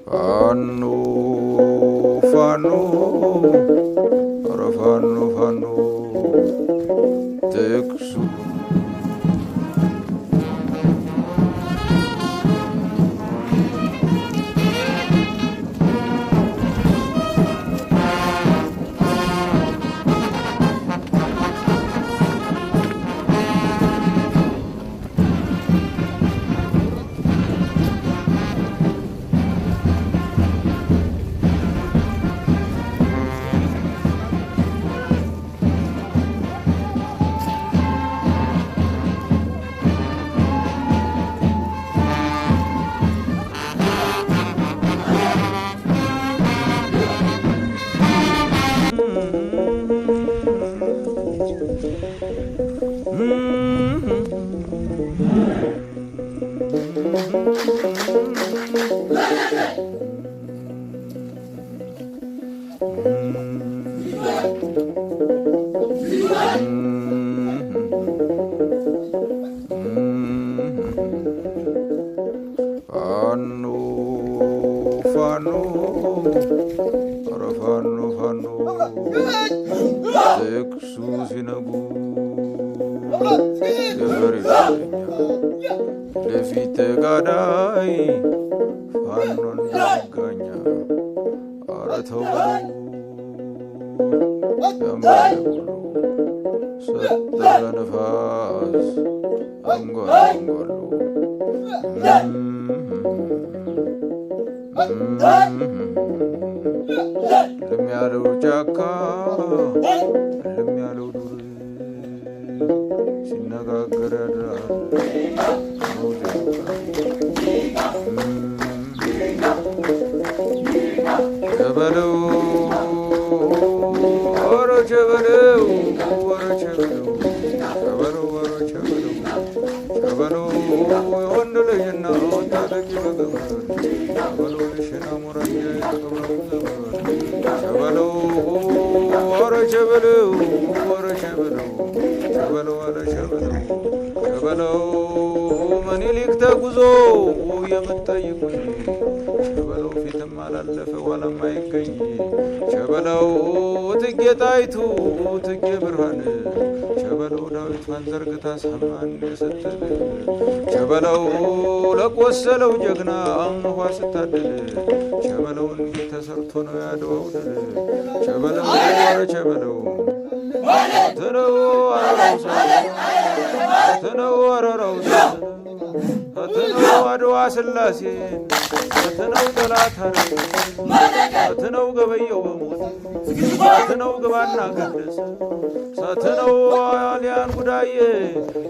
ፋኖ ፋኖ ኧረ ፋኖ ፋኖ ጥቅሱ ፋኖ ፋኖ ኧረ ፋኖ ፋኖ ጥቅሱ ሲነጉ የፈሪ ልምለኛ ለፊት ተጋዳይ ፋኖ እንደመጋኛ ኧረ ተው በሉ ያማል ሁሉ ሰጠ ለነፋስ አንጓሉ አንጓሉ እልም ያለው ጫካ እልም ያለው ዱር ሲነጋገር ያድራል መውዜው ጋር። ቸበለው ኧረ ቸበለው ኧረ ቸበለው ቸበለው ኧረ ቸበለው ቸበለው የወንድ ልጅና ታጠቂ በገመድ ቸበለው ልሽና ሙረኛ የተቀብረው ዘመድ ቸበለው ኧረ ቸበለው ኧረ ቸበለው ቸበለው ኧረ ቸበለው ቸበለው ምኒልክ ተጉዞ የምትጠይቁኝ ቸበለው ፊትም አላለፈ ኋላም አይገኝ ቸበለው እቴጌ ጣይቱ እቴጌ ብርሃን ቸበለው ዳዊቷን ዘርግታ ሰማን ስትል ቸበለው ለቆሰለው ጀግና ውሃ ስታድል ቸበለው እንዲህ ተሰርቶ ነው ያድዋው ድል ቸበለው ኧረ ቸበለው ትነው አረራው ትነው አረራው ፈትነው አድዋ ስላሴን ፈትነው ጠላት ፈትነው ገበየው በሞት ፈትነው ግባና ገደስ ሰትነው ጣሊያን ጉዳዬ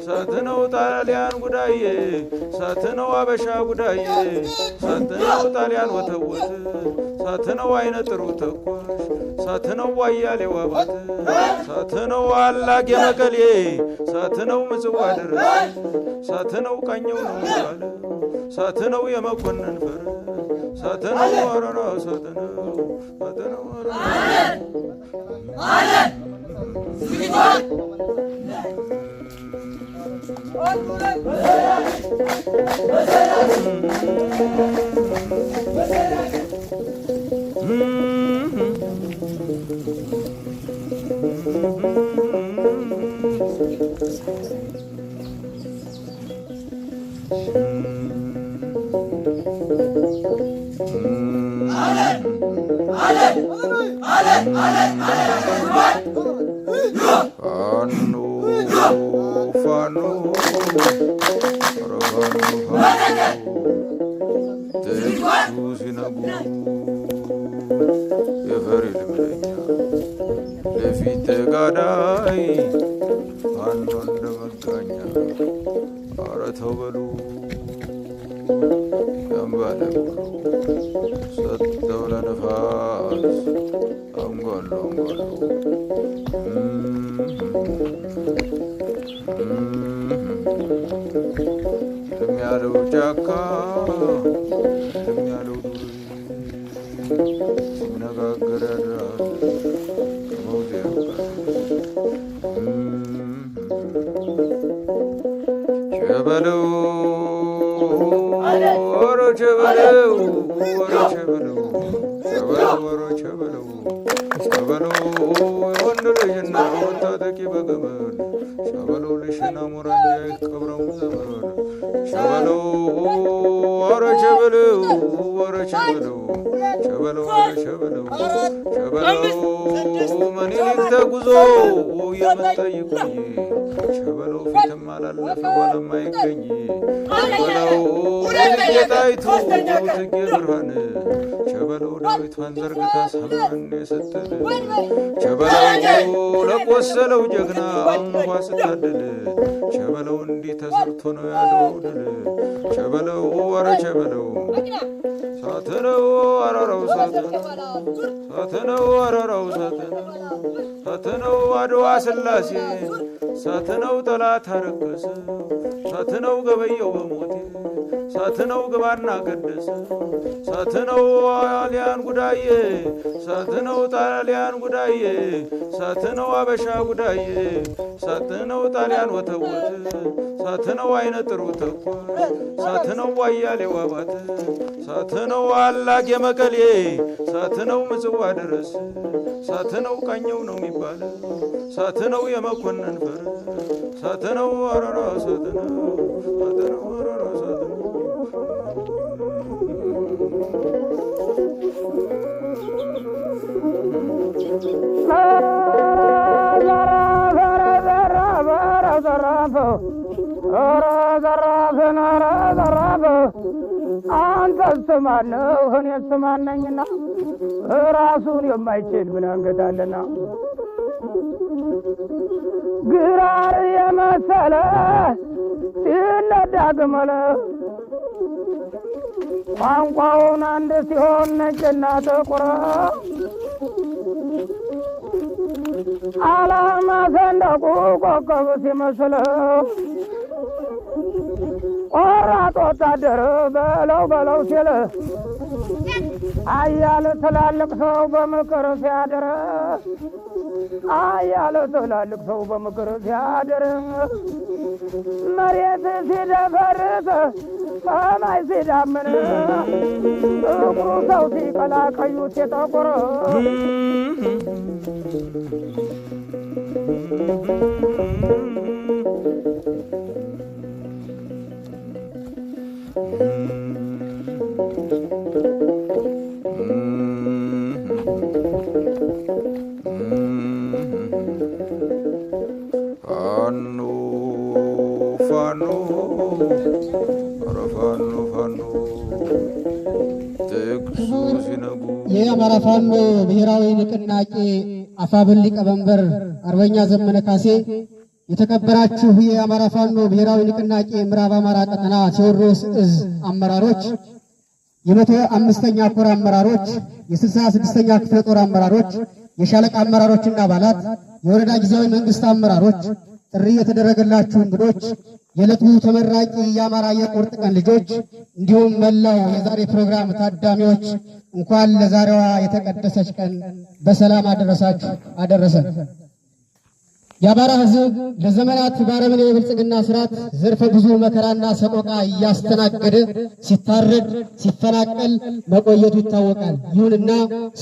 ሰትነው ጣሊያን ጉዳዬ ሰትነው አበሻ ጉዳዬ ሰትነው ጣሊያን ወተወት ሰትነው አይነ ጥሩ ተኳሽ ሰትነው አያሌው አባት ሰትነው አላጌ መቀሌ ሰትነው ምጽዋ ድረስ ሰትነው ቀኘው ነው የሚባለው ሰትነው የመኮንን ፈረስ ሰትነው ወረራ ሰትነው ሰትነው ወረራ ፋኖ ፋኖ ኧረ ፋኖ ፋኖ ጥቅሱ ሲነጉ የፈሪ ልምለኛ ለፊት ተጋዳይ ፋኖ እንደ መጋኛ ኧረ ተው በሉ። ያምባለ ሁሉ ሰጠው ለነፋስ አንጓሎ አንጓሎ። እልም ያለው ጫካ እልም ያለው ዱር ሲነጋገር ያድራል ከመውዜሩ ጋር። ቸበለው ኧረ ቸበለው ኧረ ቸበለው ቸበለው ኧረ ቸበለው ቸበለው የወንድ ልጅና ወታጠቂ በገመድ ሸበለው ልሽና ሙራንጃ ይቀብረው ዘመድ ሸበለው ኧረ ቸበለው ኧረ ቸበለው ቸበለው ኧረ ቸበለው ቸበለው ምኒልክ ተጉዞ የምትጠይቁኝ ሸበለው ፊትም አላለፈ ኋላም አይገኝ ሸበለው እቴጌ ጣይቱ እቴጌ ብርሃን ሸበለው ዳዊቷን ዘርግታ ሳምራን የሰጠን ሸበለው ለቆሰለው ጀግና እንኳ ስታድል ሸበለው እንዲህ ተሰርቶ ነው ያድዋው ድል። ሸበለው ኧረ ሸበለው ሳትነው አረረው ሳትነው ሳትነው አረረው ሳትነው ሳትነው አድዋ ስላሴ ሳትነው ጠላት አረከሰ ሳትነው ገበየው በሞቴ ሳትነው ግባና ቀደሰ ሳትነው ጣሊያን ጉዳዬ ሳትነው ጣሊያን ጉዳዬ ሳትነው አበሻ ጉዳዬ ሳትነው ጣሊያን ወተወት ሳትነው አይነ ጥሩ ተኳሽ ሳትነው አያሌው አባተ ሳትነው አላቅ የመቀሌ ሳትነው ምጽዋ ድረስ ሳትነው ቃኘው ነው የሚባለው ሳትነው የመኮንን ፈረስ ሳትነው አረራ ሳትነው ሳትነው አረራ ሳትነው። አንተ ስማነው እኔ ስማነኝና ራሱን የማይችል ምን አንገታለና ግራር የመሰለ ሲነዳ ግመል ቋንቋውን አንድ ሲሆን ነጭና ጥቁር ዓላማ ሰንደቁ ኮከብ ሲመስል ቆራጥ ወታደር በለው በለው ሲል አያል ትላልቅ ሰው በምክር ሲያድር አያል ትላልቅ ሰው በምክር ሲያድር መሬት ሲደፈርስ ሰማይ ሲዳምን ጥቁሩ ሰው ሲቀላ ቀዩ ሲጠቁር። ፋኖ ፋኖ ኧረ ፋኖ ፋኖ ጥቅሱ ሲነጉ። የአማራ ፋኖ ብሔራዊ ንቅናቄ አፋብን ሊቀመንበር አርበኛ ዘመነ ካሴ፣ የተከበራችሁ የአማራ ፋኖ ብሔራዊ ንቅናቄ ምዕራብ አማራ ቀጠና ቴዎድሮስ እዝ አመራሮች፣ የ105ኛ ኮር አመራሮች፣ የ66ኛ ክፍለ ጦር አመራሮች፣ የሻለቃ አመራሮችና አባላት፣ የወረዳ ጊዜያዊ መንግስት አመራሮች፣ ጥሪ የተደረገላችሁ እንግዶች፣ የዕለቱ ተመራቂ የአማራ የቁርጥ ቀን ልጆች፣ እንዲሁም መላው የዛሬ ፕሮግራም ታዳሚዎች እንኳን ለዛሬዋ የተቀደሰች ቀን በሰላም አደረሳችሁ አደረሰን። የአማራ ሕዝብ ለዘመናት በአረመኔ የብልጽግና ስርዓት ዘርፈ ብዙ መከራና ሰቆቃ እያስተናገደ ሲታረድ ሲፈናቀል መቆየቱ ይታወቃል። ይሁንና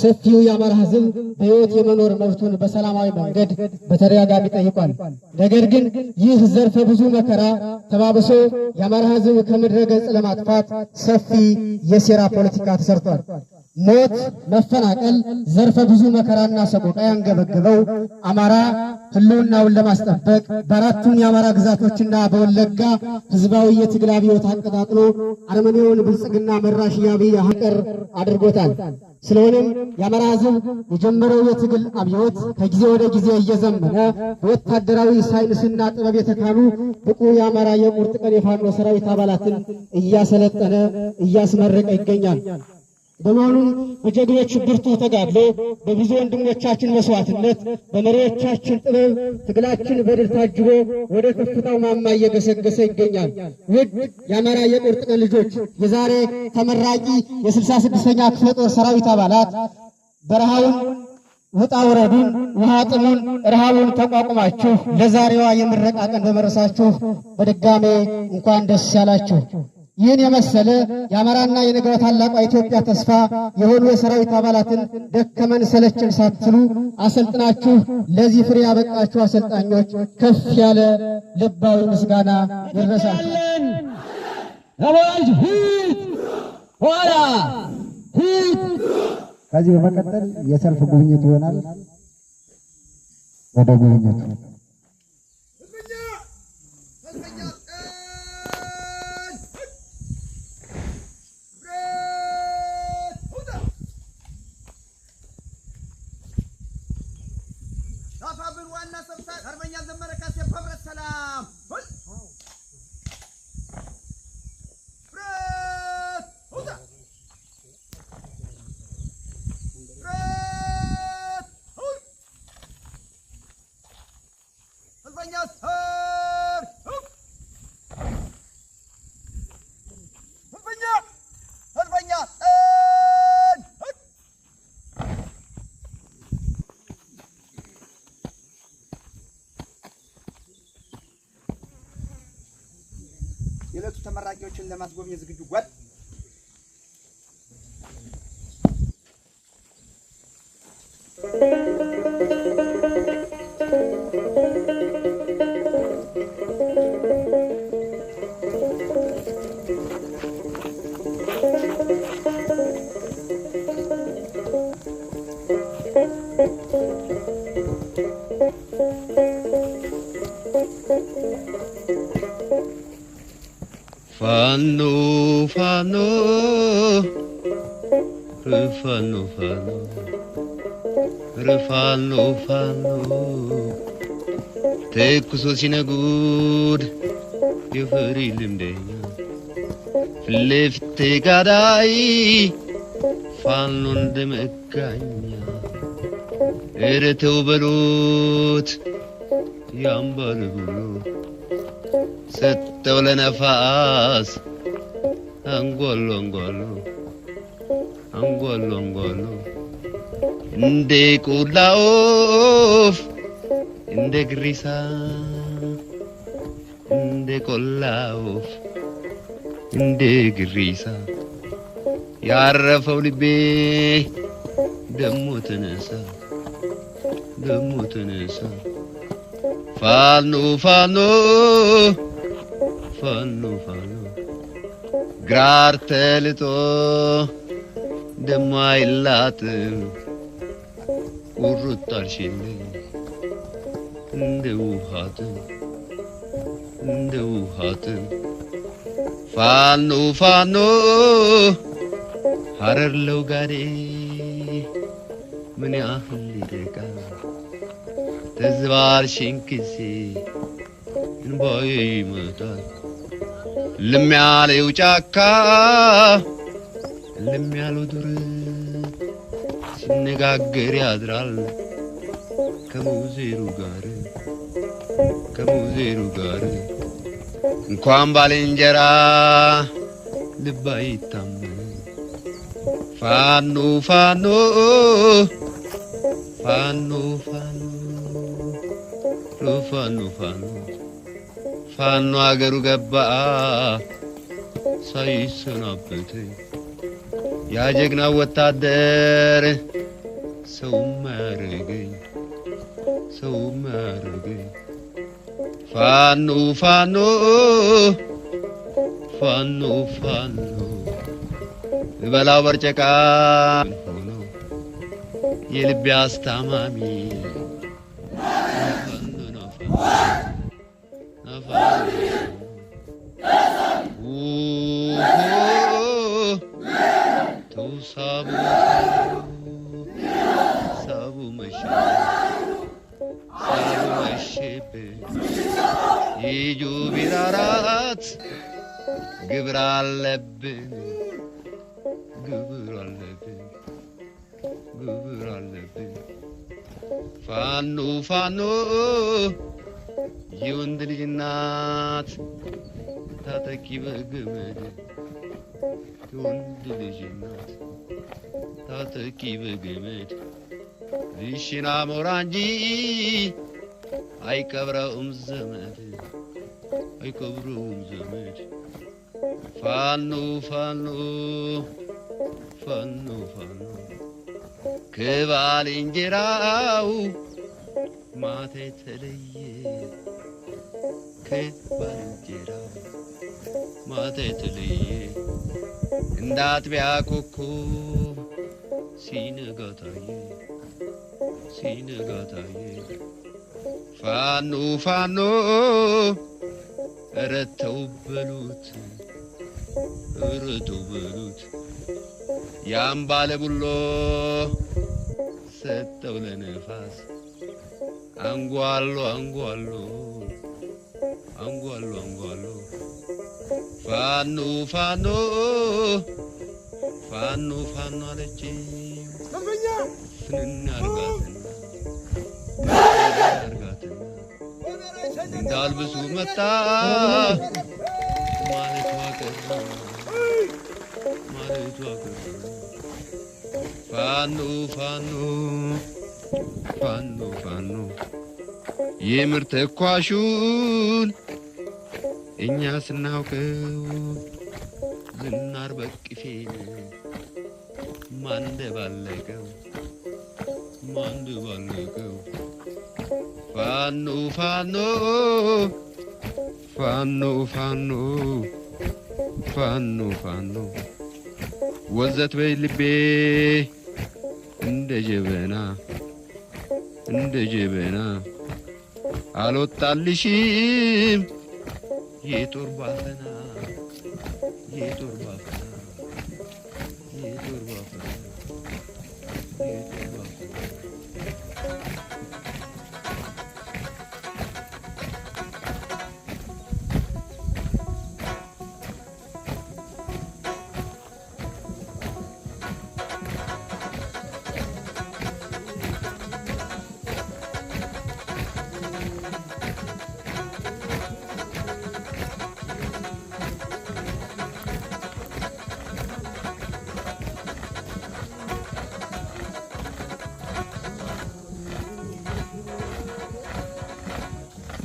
ሰፊው የአማራ ሕዝብ በሕይወት የመኖር መብቱን በሰላማዊ መንገድ በተደጋጋሚ ጠይቋል። ነገር ግን ይህ ዘርፈ ብዙ መከራ ተባብሶ የአማራ ሕዝብ ከምድረ ገጽ ለማጥፋት ሰፊ የሴራ ፖለቲካ ተሰርቷል። ሞት፣ መፈናቀል፣ ዘርፈ ብዙ መከራና ሰቆቃ ያንገበገበው አማራ ህልውናውን ለማስጠበቅ በአራቱም የአማራ ግዛቶችና በወለጋ ህዝባዊ የትግል አብዮት አቀጣጥሎ አረመኔውን ብልጽግና መራሽ የአብይ አህመድ አድርጎታል። ስለሆነም የአማራ ህዝብ የጀመረው የትግል አብዮት ከጊዜ ወደ ጊዜ እየዘመነ በወታደራዊ ሳይንስና ጥበብ የተካኑ ብቁ የአማራ የቁርጥ ቀን የፋኖ ሰራዊት አባላትን እያሰለጠነ እያስመረቀ ይገኛል። በመሆኑም በጀግኖች ብርቱ ተጋድሎ፣ በብዙ ወንድሞቻችን መስዋዕትነት፣ በመሪዎቻችን ጥበብ ትግላችን በድል ታጅቦ ወደ ከፍታው ማማ እየገሰገሰ ይገኛል። ውድ የአማራ የቁርጥ ቀን ልጆች፣ የዛሬ ተመራቂ የ66ኛ ክፍለ ጦር ሰራዊት አባላት፣ በረሃውን፣ ውጣ ውረዱን፣ ውሃ ጥሙን፣ ረሃቡን ተቋቁማችሁ ለዛሬዋ የምረቃ ቀን በመድረሳችሁ በድጋሜ እንኳን ደስ ያላችሁ። ይህን የመሰለ የአማራና የነገዋ ታላቋ ኢትዮጵያ ተስፋ የሆኑ የሰራዊት አባላትን ደከመን ሰለቸን ሳትሉ አሰልጥናችሁ ለዚህ ፍሬ ያበቃችሁ አሰልጣኞች ከፍ ያለ ልባዊ ምስጋና ይድረሳችሁ። ፊት ኋላ ፊት። ከዚህ በመቀጠል የሰልፍ ጉብኝት ይሆናል። ወደ ጉብኝቱ። አፋብን ዋና ሰብሳቢ አርበኛ ዘመነ ካሴ በህብረት ሰላም ብረት ውጣ ብረት ውጣ ሰልፈኛ ሰር ሰልፈኛ ሰልፈኛ ጠን። የዕለቱ ተመራቂዎችን ለማስጎብኘት ዝግጁ ጓድ። ፋኖ ፋኖ ፋኖ ፋኖ ፋኖ ፋኖ ተኩሶ ሲነጉድ የፈሪ ልምደኛ ፊት ለፊት ተጋዳይ ፋኖ እንደ መጋኛ። ኧረ ተው በሉት ያምባል ብሎ ሰጠው ለነፋስ አንጓሎ አንጓሎ አንጓሎ አንጓሎ እንደ ቆላ ወፍ እንደ ግሪሳ እንደ ቆላ ወፍ እንደ ግሪሳ ያረፈው ልቤ ደሞ ተነሳ ደሞ ተነሳ። ፋኖ ፋኖ ፋኖ ፋኖ ግራር ተልጦ ደሞ አይላጥም ቁርጥ አልሽልኝ እንደ ውሃትም እንደ ውሃትም። ፋኖ ፋኖ ሐረር ለውጋዴ ምን ያህል ይርቃል ተዝባርሽን ጊዜ እንባዬ ይመጣል። እልም ያለው ጫካ እልም ያለው ዱር ሲነጋገር ያድራል ከሙዜሩ ጋር ከሙዜሩ ጋር። እንኳን ባልንጀራ ልብ አይታመን። ፋኖ ፋኖ ፋኖ ፋኖ ፋኖ ፋኖ ፋኖ አገሩ ገባ ሳይሰናበት ያ ጀግና ወታደር ሰው ማረገኝ ሰው ማረገኝ። ፋኖ ፋኖ ፋኖ ፋኖ ብበላው በርጨቃ ሆኖ የልቤ አስታማሚ ተው ሳቡ ሳቡ መሸ ሳቡ መሸብን ይጁ ቢራራት ግብር አለብን ግብር አለብን ግብር አለብን። ፋኖ ፋኖ የወንድ ልጅ እናት ታጠቂ በገመድ የወንድ ልጅ እናት ታጠቂ በገመድ ልሽና ሞራ እንጂ አይቀብረውም ዘመድ አይቀብረውም ዘመድ። ፋኖ ፋኖ ፋኖ ፋኖ ከባልንጀራው ማታ የተለየ ከባልንጀራው ማታ የተለየ እንደ አጥቢያ ኮከብ ሲነጋ ታየ ሲነጋ ታየ። ፋኖ ፋኖ ኧረ ተው በሉት ኧረ ተው በሉት ያን ባለ ቡሎ ሰጠው ለነፋስ አንጓሎ አንጓሎ አንጓሎ አንጓሎ ፋኖ ፋኖ ፋኖ ፋኖ አለች ፍንን አርጋትና አርጋትና እንዳልብሱ መጣ ማለቷ ቀረ ማለቷ ቀረ። ፋኖ ፋኖ ፋኖ ፋኖ የምር ተኳሹን እኛ ስናውቀው ዝናር በቅፌን ማን ደባለቀው ማን ደባለቀው። ፋኖ ፋኖ ፋኖ ፋኖ ፋኖ ፋኖ ወዘት በይ ልቤ እንደ ጀበና እንደ ጀበና አልወጣልሽም የጦር ባፈና የጦር ባፈና የጦር ባፈና የጦር ባፈና።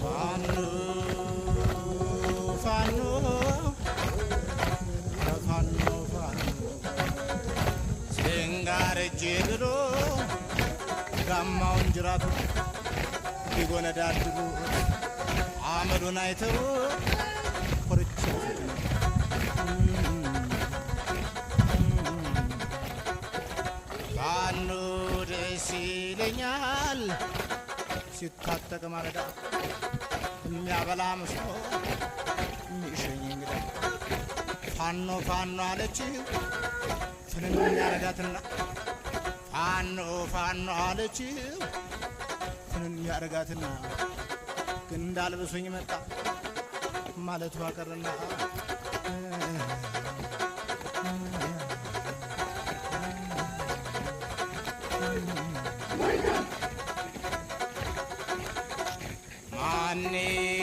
ፋኖ ፋኖ ፋኖ ፋኖ ስንጋር እጄ ብሎ ጋማውን ጅራቱ ቢጎነዳድሉ አመዱን አይተው ኮርቻው ፊቱ ፋኖ ደስ ይለኛል ሲታጠቅ ማለዳ የሚያበላ መስሎ የሚሸኝ እንግዳ ፋኖ ፋኖ አለችው ፍንን ያረጋትና ፋኖ ፋኖ አለችው ፍንን ያረጋትና ግን እንዳልብሱኝ መጣ ማለቷ ቀረና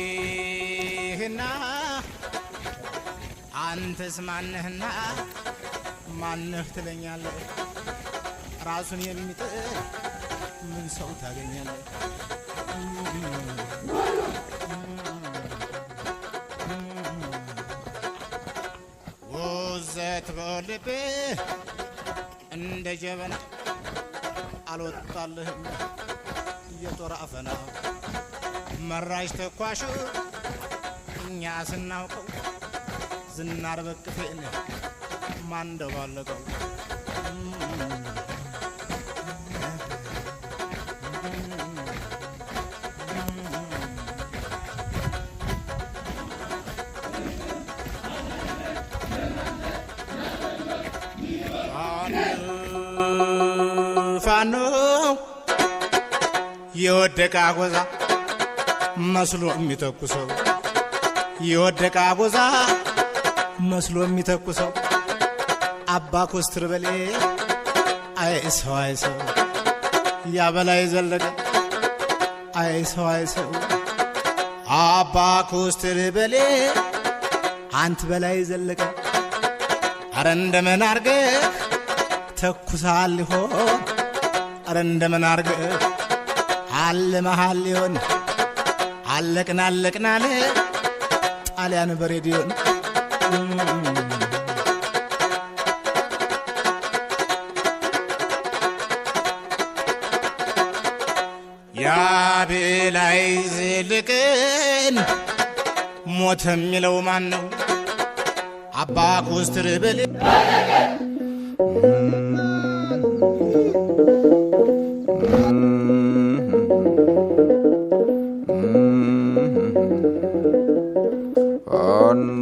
ማንህና አንተስ ማነህና ማነህ ትለኛለህ? ራሱን የሚጥል ምን ሰው ታገኛለህ? ውዘት በልቤ እንደ ጀበና አልወጣልህም የጦር አፈና መራሽ ተኳሹ እኛ ስናውቀው ዝናር በቅፌን ማን ደባለቀው? ፋኖ የወደቀ አጎዛ መስሎ የሚተኩሰው፣ የወደቀ አጎዛ መስሎ የሚተኩሰው፣ አባ ኮስትር በሌ፣ አይ ሰው፣ አይ ሰው፣ ያበላይ ዘለቀ፣ አይ ሰው፣ አይ ሰው፣ አባ ኮስትር በሌ፣ አንት በላይ ዘለቀ፣ አረ እንደምን አርገህ ተኩሳል ሊሆን? አረ እንደምን አርገህ አልመሃል ሊሆን? አለቅን አለቅን አለ ጣሊያን በሬዲዮን። ያብላይ ዝልቅን ሞተ የሚለው ማን ነው? አባ ኮስትር በሌ። ፋኖ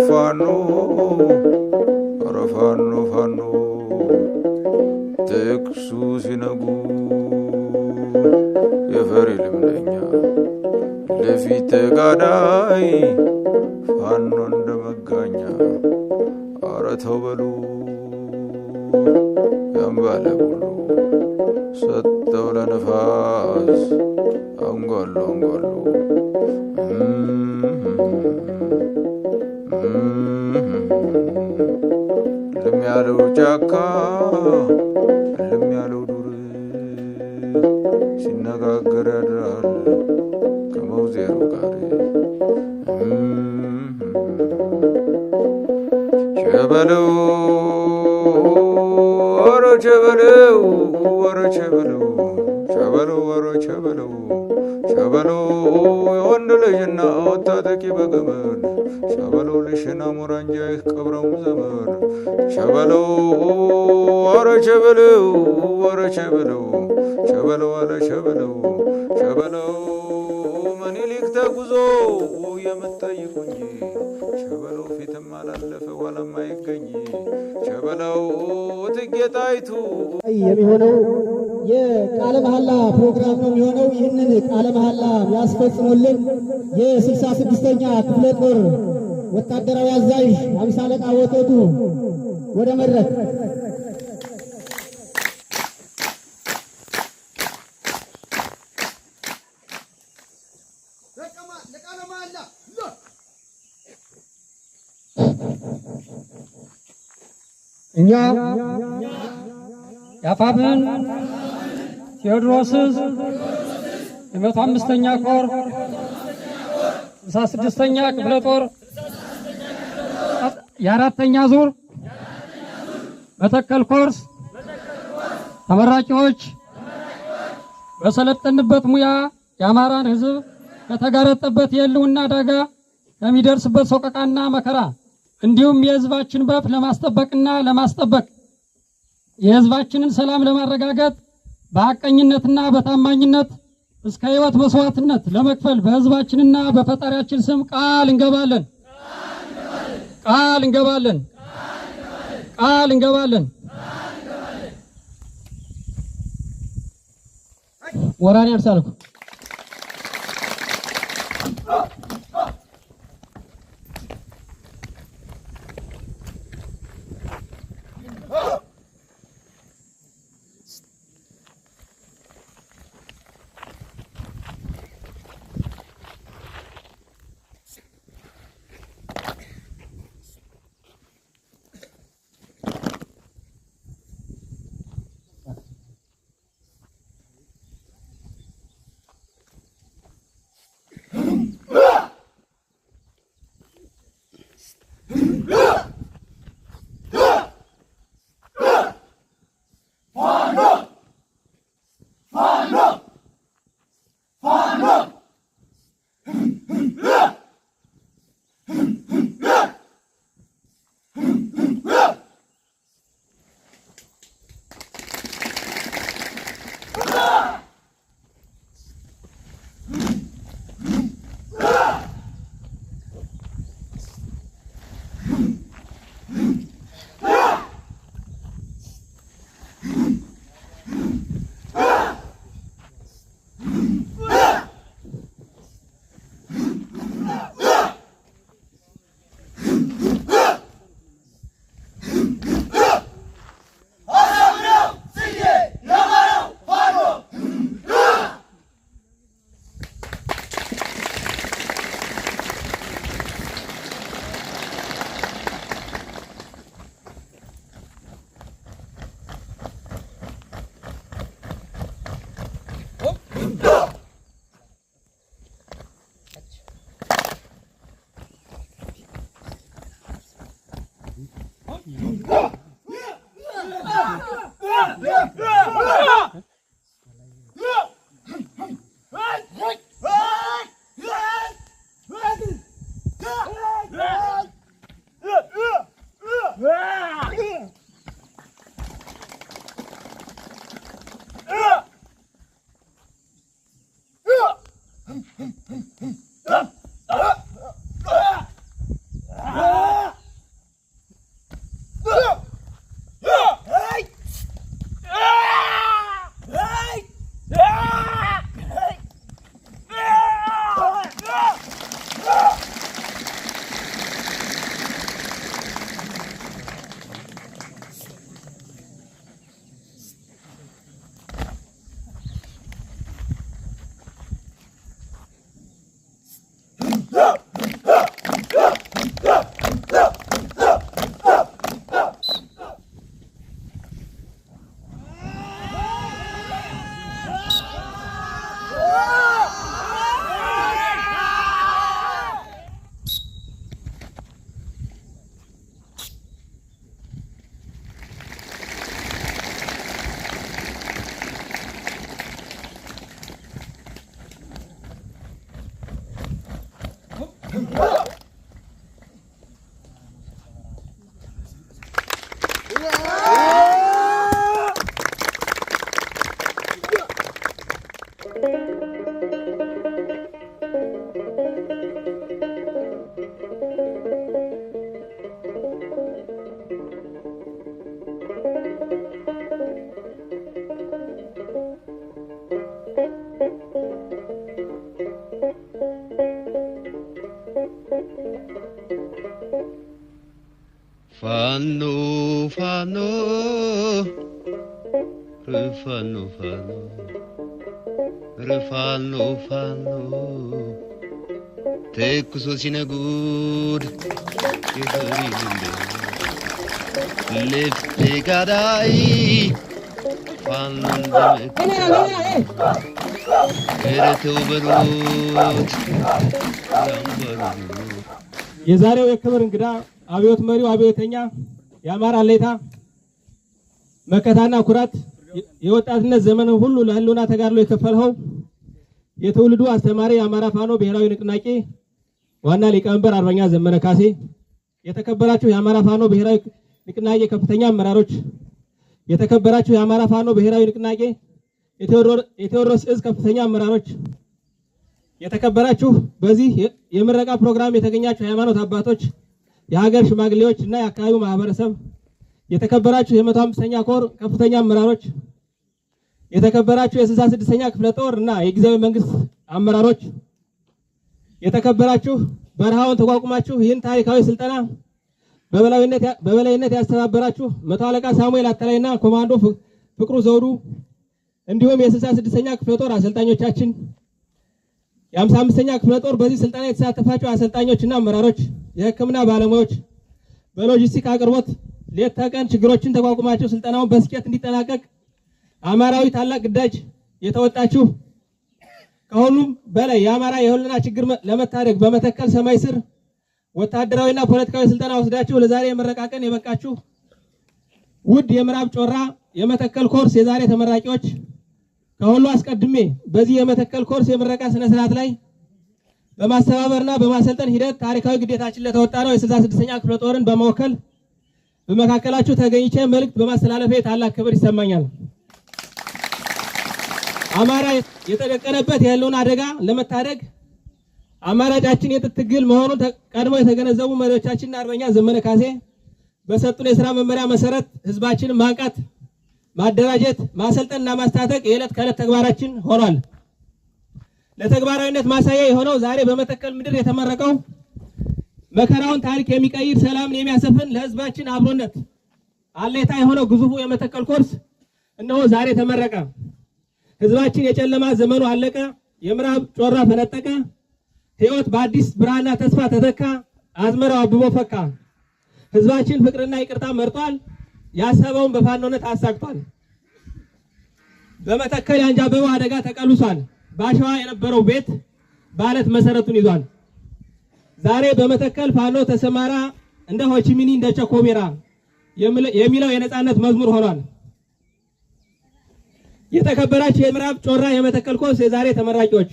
ፋኖ፣ ኧረ ፋኖ ፋኖ፣ ጥቅሱ ሲነጉ የፈሪ ልምደኛ ለፊት ተጋዳይ ፋኖ እንደ መጋኛ፣ ኧረ ተው በሉ ያምባለ ሁሉ ሰጠው ለነፋስ አንጓሉ አንጓሉ። ልም ያለው ጫካ ልም ያለው ዱር ሲነጋገር ያድራል ከመውዜሩ ጋር። ቸበለው ኧረ ቸበለው ኧረ ቸበለው ቸበለው ኧረ ቸበለው ቸበለው፣ የወንድ ልጅና ወታጠቂ በገመድ፣ ሸበለው ልሽና ሙራንጃ ቀብረው ዘመድ፣ ሸበለው ኧረ ቸበለው ኧረ ቸበለው ቸበለው ኧረ ቸበለው ቸበለው፣ ምኒልክ ተጉዞ የምትጠይቁኝ፣ ቸበለው ፊትም አላለፈ ኋላም አይገኝ፣ ቸበለው እቴጌ ጣይቱ። የሚሆነው የቃለ መሐላ ፕሮግራም ነው የሚሆነው። ይህንን ቃለ መሐላ የሚያስፈጽሙልን የ66ኛ ክፍለ ጦር ወታደራዊ አዛዥ 50 አለቃ ወተቱ ወደ መድረክ። ለቃለ መሐላ። እኛ የአፋብን ቴዎድሮስ የ105ኛ ኮር 66ኛ ክፍለ ጦር የአራተኛ ዙር መተከል ኮርስ ተመራቂዎች በሰለጠንበት ሙያ የአማራን ሕዝብ ከተጋረጠበት የህልውና አደጋ፣ ከሚደርስበት ሰቆቃና መከራ እንዲሁም የሕዝባችን መብት ለማስጠበቅና ለማስጠበቅ የሕዝባችንን ሰላም ለማረጋገጥ በሐቀኝነትና በታማኝነት እስከ ሕይወት መስዋዕትነት ለመክፈል በሕዝባችንና በፈጣሪያችን ስም ቃል እንገባለን። ቃል እንገባለን። ቃል እንገባለን። ወራኔ አምሳልኩ። ፋኖ ፋኖ ፋኖ ፋኖ ፋኖ ፋኖ ተኩሶ ሲነጉድ ልብ ጋዳይ ፋኖ ኧረ ተው በሉት። የዛሬው የክብር እንግዳ አብዮት መሪው አብዮተኛ የአማራ አለኝታ መከታና ኩራት የወጣትነት ዘመን ሁሉ ለህልውና ተጋድሎ የከፈልኸው የትውልዱ አስተማሪ የአማራ ፋኖ ብሔራዊ ንቅናቄ ዋና ሊቀመንበር አርበኛ ዘመነ ካሴ፣ የተከበራችሁ የአማራ ፋኖ ብሔራዊ ንቅናቄ ከፍተኛ አመራሮች፣ የተከበራችሁ የአማራ ፋኖ ብሔራዊ ንቅናቄ የቴዎድሮስ እዝ ከፍተኛ አመራሮች፣ የተከበራችሁ በዚህ የምረቃ ፕሮግራም የተገኛችሁ የሃይማኖት አባቶች፣ የሀገር ሽማግሌዎች እና የአካባቢው ማህበረሰብ፣ የተከበራችሁ የ105ኛ ኮር ከፍተኛ አመራሮች፣ የተከበራችሁ የ66ኛ ክፍለ ጦር እና የጊዜያዊ መንግስት አመራሮች፣ የተከበራችሁ በረሃውን ተቋቁማችሁ ይህን ታሪካዊ ስልጠና በበላይነት ያስተባበራችሁ መቶ አለቃ ሳሙኤል አታላይና ኮማንዶ ፍቅሩ ዘውዱ እንዲሁም የ66ኛ ክፍለ ጦር አሰልጣኞቻችን፣ የ55ኛ ክፍለ ጦር በዚህ ስልጠና የተሳተፋችሁ አሰልጣኞችና አመራሮች፣ የሕክምና ባለሙያዎች፣ በሎጂስቲክ አቅርቦት ሌት ተቀን ችግሮችን ተቋቁማችሁ ስልጠናውን በስኬት እንዲጠናቀቅ አማራዊ ታላቅ ግዳጅ የተወጣችሁ፣ ከሁሉም በላይ የአማራ የህልውና ችግር ለመታደግ በመተከል ሰማይ ስር ወታደራዊና ፖለቲካዊ ስልጠና ወስዳችሁ ለዛሬ የምረቃ ቀን የበቃችሁ ውድ የምዕራብ ጮራ የመተከል ኮርስ የዛሬ ተመራቂዎች፣ ከሁሉ አስቀድሜ በዚህ የመተከል ኮርስ የምረቃ ስነ ስርዓት ላይ በማስተባበርና በማሰልጠን ሂደት ታሪካዊ ግዴታችን ለተወጣ ነው የ66ኛ ክፍለ ጦርን በመወከል በመካከላችሁ ተገኝቼ መልእክት በማስተላለፌ ታላቅ ክብር ይሰማኛል። አማራ የተደቀነበት የህልውና አደጋ ለመታደግ አማራጫችን የትጥቅ ትግል መሆኑን ቀድሞ የተገነዘቡ መሪዎቻችንና አርበኛ ዘመነ ካሴ በሰጡን የስራ መመሪያ መሰረት ህዝባችንን ማንቃት፣ ማደራጀት፣ ማሰልጠንና ማስታጠቅ የዕለት ከዕለት ተግባራችን ሆኗል። ለተግባራዊነት ማሳያ የሆነው ዛሬ በመተከል ምድር የተመረቀው መከራውን ታሪክ የሚቀይር ሰላምን የሚያሰፍን ለህዝባችን አብሮነት አለኝታ የሆነው ግዙፉ የመተከል ኮርስ እነሆ ዛሬ ተመረቀ። ህዝባችን የጨለማ ዘመኑ አለቀ። የምዕራብ ጮራ ፈነጠቀ። ህይወት በአዲስ ብርሃንና ተስፋ ተተካ። አዝመራው አብቦ ፈካ። ህዝባችን ፍቅርና ይቅርታ መርጧል። ያሰበውን በፋኖነት አሳክቷል። በመተከል ያንዣበበው አደጋ ተቀልብሷል። በአሸዋ የነበረው ቤት በአለት መሰረቱን ይዟል። ዛሬ በመተከል ፋኖ ተሰማራ እንደ ሆቺሚኒ እንደ ቸኮሜራ የሚለው የነጻነት መዝሙር ሆኗል። የተከበራችሁ የምዕራብ ጮራ የመተከል ኮርስ የዛሬ ተመራቂዎች፣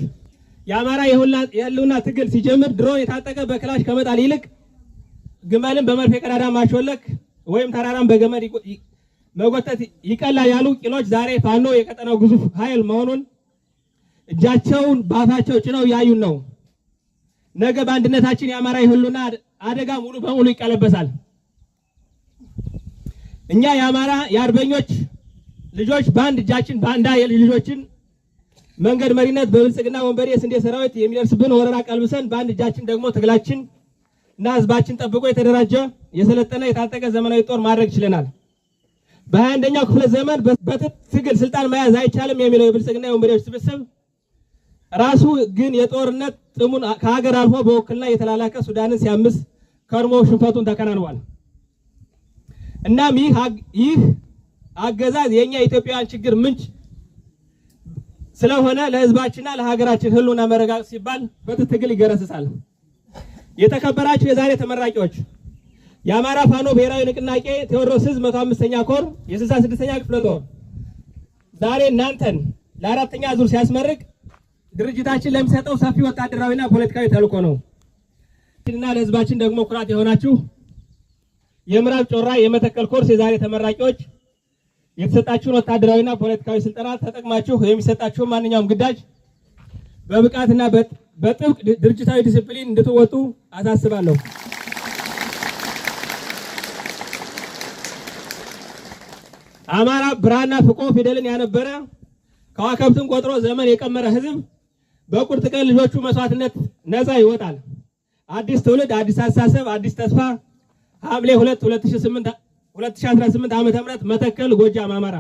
የአማራ የህልውና ትግል ሲጀምር ድሮን የታጠቀ በክላሽ ከመጣል ይልቅ ግመልን በመርፌ ቀዳዳ ማሾለክ ወይም ተራራን በገመድ መጎተት ይቀላል ያሉ ቂሎች ዛሬ ፋኖ የቀጠናው ግዙፍ ኃይል መሆኑን እጃቸውን ባፋቸው ጭነው ያዩን ነው። ነገ በአንድነታችን የአማራ የህልውና አደጋ ሙሉ በሙሉ ይቀለበሳል። እኛ የአማራ የአርበኞች ልጆች በአንድ እጃችን ባንዳ የልጅ ልጆችን መንገድ መሪነት በብልጽግና ወንበዴ የስንዴ ሰራዊት የሚደርስብን ወረራ ቀልብሰን፣ በአንድ እጃችን ደግሞ ትግላችን እና ህዝባችን ጠብቆ የተደራጀ፣ የሰለጠነ፣ የታጠቀ ዘመናዊ ጦር ማድረግ ችለናል። በ21ኛው ክፍለ ዘመን በትጥቅ ትግል ስልጣን መያዝ አይቻልም የሚለው የብልጽግና የወንበዴዎች ስብስብ ራሱ ግን የጦርነት ጥሙን ከሀገር አልፎ በውክልና የተላላከ ሱዳንን ሲያምስ ከርሞ ሽንፈቱን ተከናንቧል። እናም ይህ አገዛዝ የኛ የኢትዮጵያውያን ችግር ምንጭ ስለሆነ ለህዝባችንና ለሀገራችን ህልውና መረጋገጥ ሲባል በትጥቅ ትግል ይገረስሳል። የተከበራችሁ የዛሬ ተመራቂዎች፣ የአማራ ፋኖ ብሔራዊ ንቅናቄ ቴዎድሮስ ዕዝ 105ኛ ኮር የ66ኛ ክፍለ ጦር ዛሬ እናንተን ለአራተኛ ዙር ሲያስመርቅ ድርጅታችን ለሚሰጠው ሰፊ ወታደራዊና ፖለቲካዊ ተልዕኮ ነው እና ለህዝባችን ደግሞ ኩራት የሆናችሁ የምዕራብ ጮራ የመተከል ኮርስ የዛሬ ተመራቂዎች፣ የተሰጣችሁን ወታደራዊና ፖለቲካዊ ስልጠና ተጠቅማችሁ የሚሰጣችሁን ማንኛውም ግዳጅ በብቃትና በጥብቅ ድርጅታዊ ዲሲፕሊን እንድትወጡ አሳስባለሁ። አማራ ብራና ፍቆ ፊደልን ያነበረ፣ ከዋክብትን ቆጥሮ ዘመን የቀመረ ህዝብ በቁርጥ ቀን ልጆቹ መስዋዕትነት ነፃ ይወጣል። አዲስ ትውልድ፣ አዲስ አስተሳሰብ፣ አዲስ ተስፋ። ሐምሌ 2 2008 2018 ዓመተ ምህረት፣ መተከል፣ ጎጃም፣ አማራ።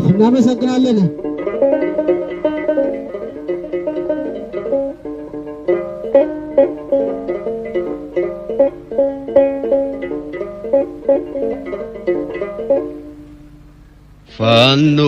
እናመሰግናለን። ፋኖ።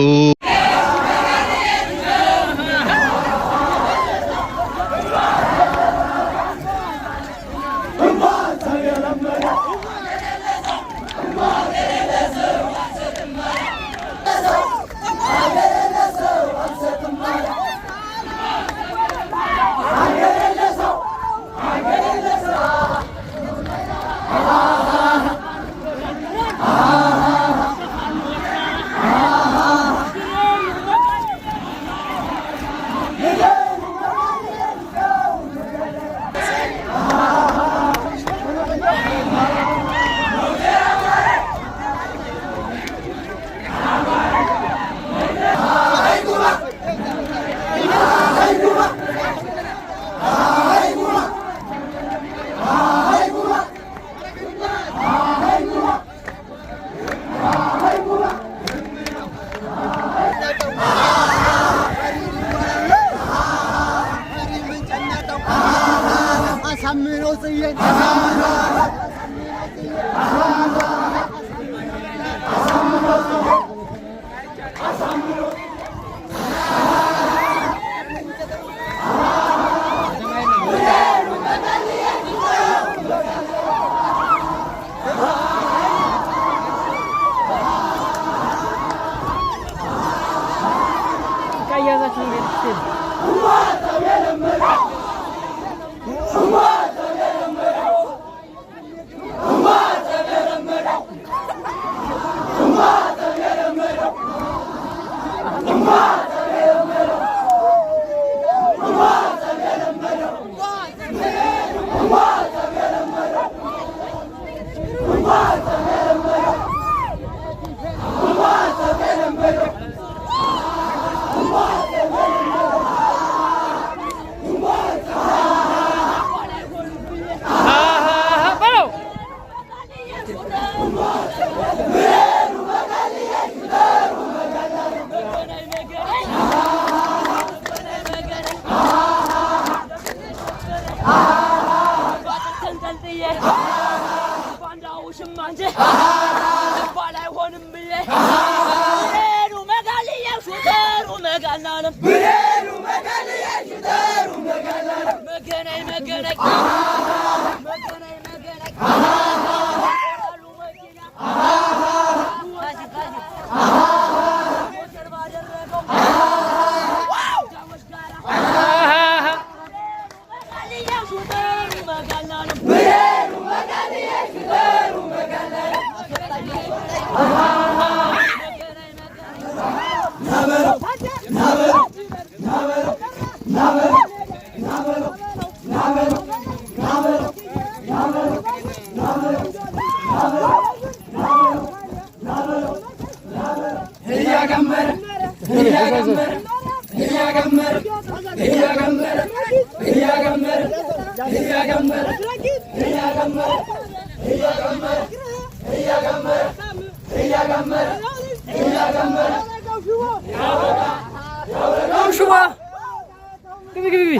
አሳምነው ጽዬን። ግቢ ግቢ ግቢ።